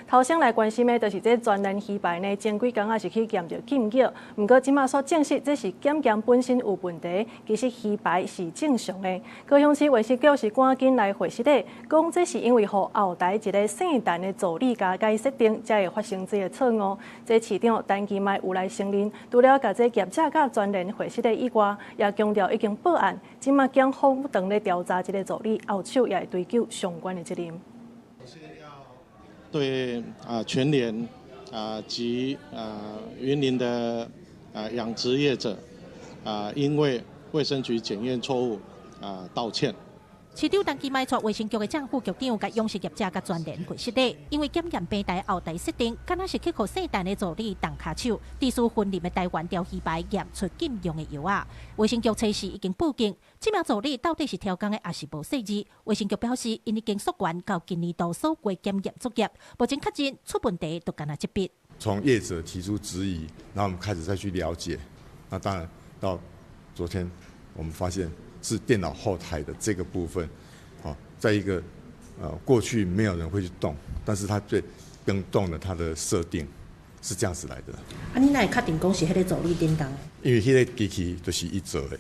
頭先來關心的，就是這全聯魚排呢，前幾工仔是去驗著禁藥，毋過這馬煞證實這是檢驗本身有問題，其實魚排是正常的。高雄市衛生局是趕緊來回釋的，講這是因為予後台一个姓陳的助理共改設定，才會發生這个錯誤。這市長陳其邁有來承認，除了共這業者佮全聯回釋的以外，也強調已經報案，這馬檢方正咧調查這个助理，後手也會追究相關的責任。對啊，全聯啊及啊雲林的啊養殖業者啊，因為衛生局檢驗錯誤啊道歉。市長陳其邁帶衛生局的正副局長佮養殖業者佮全聯跪失禮，因為檢驗平台後台設定，敢若是去予姓陳的助理動跤手，致使雲林的台灣鯛魚排驗出禁用的藥仔。衛生局初時已經報警，這名助理到底是刁工的，抑是無細膩？衛生局表示，𪜶已經溯源到今年度所過檢驗作業，目前確認出問題就干焦這筆。從業者提出質疑，然後我們開始再去了解。那當然到昨天，我們發現是電腦後台的這個部分，好，在一個過去沒有人會去動，但是它對更動了它的設定，是這樣子來的。啊，你哪會確定講是彼個助理叮當？因為彼個機器就是伊做的。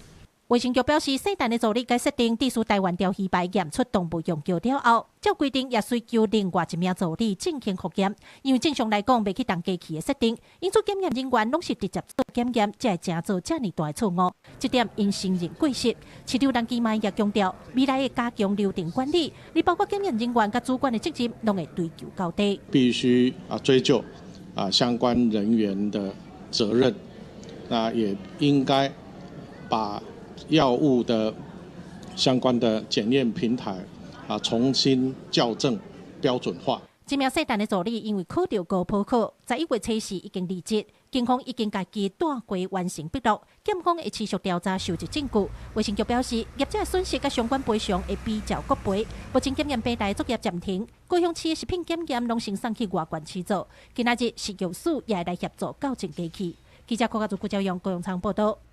衛生局表示，姓陳的助理改設定，致使台灣鯛魚排驗出動物用藥了後，照規定也需求另外一名助理進行複檢。因為正常來講，袂去動機器的設定，因此檢驗人員攏是直接做檢驗，才會成做遮爾大的錯誤。這點𪜶承認過失。市長陳其邁也強調，未來會加強流程管理，你包括檢驗人員佮主管的責任，攏會追究到底。必須啊追究啊相關人員的責任，那也應該把藥物的相關的檢驗平台啊，重新校正標準化。這名姓陳的助理因為考著高普考，11月初時已經離職，警方已經共伊帶回完成筆錄，檢方會持續調查收集證據。衛生局表示，業者損失佮相關賠償會比照國賠。目前檢驗平台作業暫停，高雄市的食品檢驗攏先送去外縣市做。今仔日食藥署也會來協助校正機器。記者郭家祖、顧朝陽、高永昌報道。